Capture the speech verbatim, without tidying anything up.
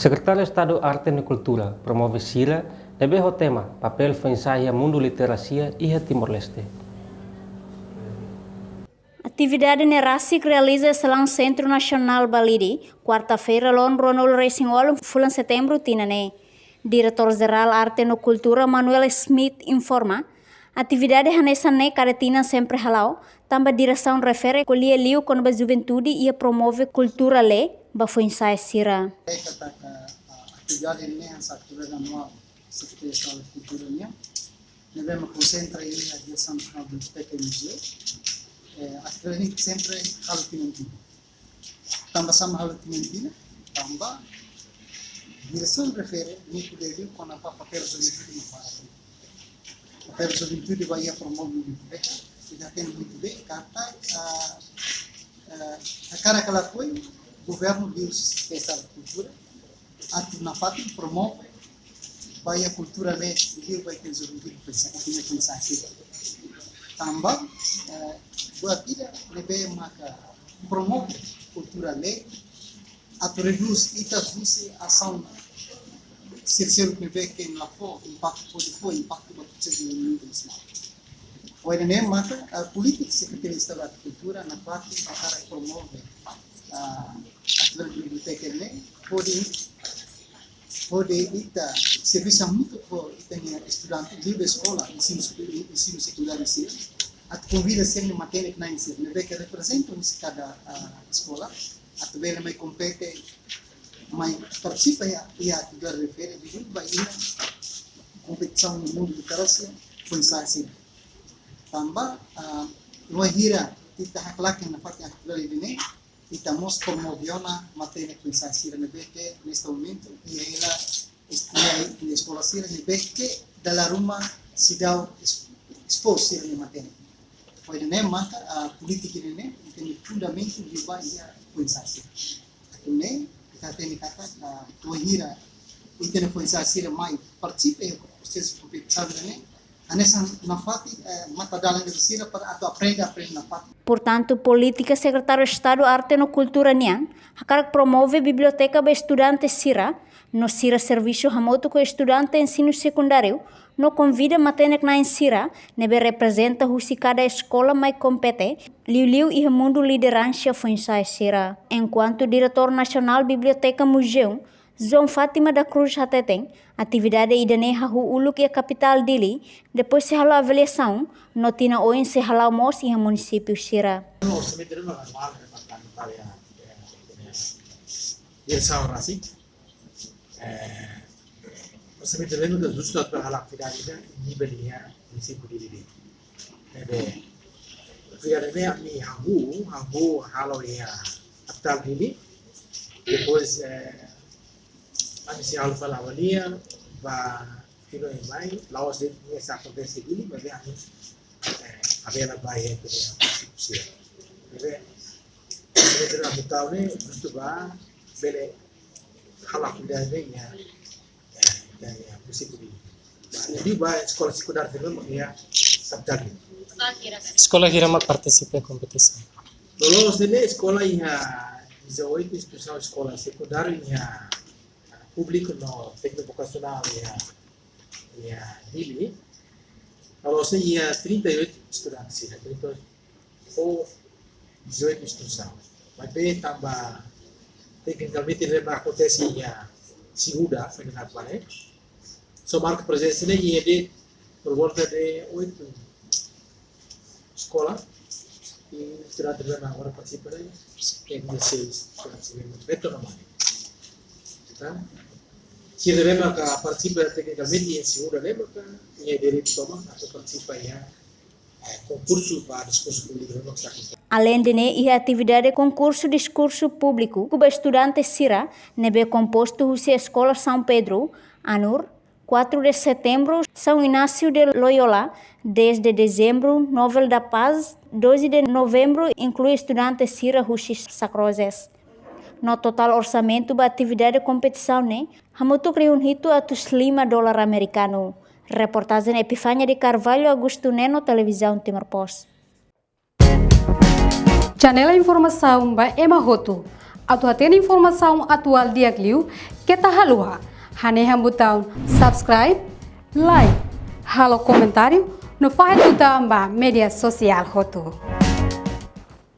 Sekretáriu Estadu Arte no Kultura promove sira ne'ebé ho tema Papél Foinsa'e iha Mundu Literasia iha Timor-Leste. Atividade ne'e rasik realiza iha Sentru Nasionál Balide, kuarta-feira, loron ruanulu resin ualu fulan Setembru tinan ne'e. Diretór Jerál Arte no Kultura, Manuel Smith, informa, atividade hanesan ne'e kada tinan sempre hala'o, tanba diresaun refere ko'alia liu kona-ba juventude iha promove kultura lee ba foinsa'e sira. Atividade ne'e hanesan atividade anuál Sekretáriu Estadu Kultura nian, ne'ebé mak konsentra iha Diresaun Nasionál Biblioteka i Muzeu. Eh, atividade ne'e sempre halo tinan-tinan. Tanba sá mak halo tinan-tinan? Tanba diresaun refere, ne'e ko'alia liu kona-ba papél juventude no para. Papél juventude ba iha promove biblioteka, ita hatene muito bem, katak, ah, ah, hakarak ka lakohi, governu liuhusi Sekretáriu Estadu Kultura atu nafatin promove ba iha kultura lee liu ba ita-nia juventude, foinsa'e, ita-nia foinsa'e sira. Tanba, eh, buat ida ne'ebé maka promove kultura lee atu redús ita husi asaun sira seluk ne'ebé ke la fó impaktu, pode fó impaktu ba prosesu dezenvolvimentu nasionál. Ho ida-ne'e maka, ah, polítika Sekretáriu Estadu Kultura nafatin hakarak promove, ah, atividade biblioteka ne'e hodi, hodi ita servisu hamutuk ho ita-nia estudante liuliu eskola, ensinu, ensinu sekundáriu sira, atu konvida sira-nia matenek-na'in sira ne'ebé ke reprezenta husi kada, ah, eskola, atu bele mai kompete, mai partisipa iha, iha atividade refere liuliu ba iha kompetisaun Mundu Literasia foinsa'e sira. Tanba, ah, wainhira ita haklaken nafatin atividade ida-ne'e, ita mós promove ona matenek foinsa'e sira ne'ebé ke neste momentu iha hela es-, iha eskola sira ne'ebé ke dala ruma seidauk es-, espor sira-nia matenek. Ho ida-ne'e maka, ah, polítika ida-ne'e, ita-nia fundamentu liu ba iha foinsa'e sira. Atu nune'e, ita hatene katak, ah, wainhira ita-nia foinsa'e sira mai partisipa iha prosesu kompetisaun ne'e, hanesan nafatin, eh, matadalan ida ba sira para atu aprende, aprende nafatin. Portantu, polítika Sekretáriu Estadu Arte no Kultura nian hakarak promove biblioteka ba estudante sira, no sira servisu hamutuk ho estudante ensinu sekundáriu, no konvida matenek-na'in sira ne'ebé reprezenta husi kada eskola mai kompete, liuliu iha mundu lideransa foinsa'e sira. Enkuantu Diretór Nasionál Biblioteka Muzeu, João Fátima da Cruz hateten, atividade ida-ne'e hahú uluk iha kapitál Dili, depois sei halo avaliasaun, no tinan oin sei hala'o mós iha munisípiu sira. Orsamentu ne'e mak anuál, ne'e mak anuál, ya, ya, ya. Diresaun rasik. Eh, orsamentu ne'e mak justu atu hala'o atividade ida nivel iha munisípiu Dili. Ne'ebé, atividade ne'e ami hahú, hahú halo iha kapitál Dili. Depois, eh, ami sei halo fali avalia ba tinan oin mai, la'ós de'it nia sei akontese iha Dili, maibé ami, eh, apela ba iha ita-nia munisípiu sira. Ne'ebé, ita-nia atividade ne'e justu ba bele halo atividade ne'e iha, eh, iha munisípiu Dili. Jadi ba eskola sekundáriu ne'e mak iha kapitál Dili. Eskola hira mak partisipa iha kompetisaun? Loloos ne'e eskola iha dezoito instituisaun eskola sekundáriu iha públiku no tékniku vokasionál iha, iha Dili. Loloos ne'e iha trinta e oito estudantes, iha trinta e oito, dezoito instituisaun. Maibé tanba teknikamente ne'e mak akontese iha segunda, foi na Guaré. Só marka prezensa ne'e iha de'it por volta de oito eskola, i estudante ne'ebé agora partisipa ne'e, iha dezasseis estudante ne'ebé to'o ona mai. Entaun, sira ne'ebé maka partisipa teknikamente iha segunda ne'e maka iha direitu tomak atu partisipa iha, eh, konkursu ba diskursu públiku ne'ebé maka. Aleinde ne'e, iha atividade konkursu diskursu públiku ba estudante sira ne'ebé kompostu husi Eskola São Pedro, ANUR, quatro de Setembro, São Inácio de Loyola, dez de Dezembro, Nobel da Paz, doze de Novembro, inklui estudante sira husi Sacrozes. No totál orsamentu ba atividade kompetisaun ne'e hamutuk rihun hitu atus lima dolar amerikanu. Reportajen Epifania de Carvalho, Augusto Neno, Televizaun Timor Post. Janela informasaun ba ema hotu. Atu hatene informasaun atuál di'ak liu, keta haluha hanehan butaun subscribe, like, halo komentáriu no fahe tutan ba média sosiál hotu.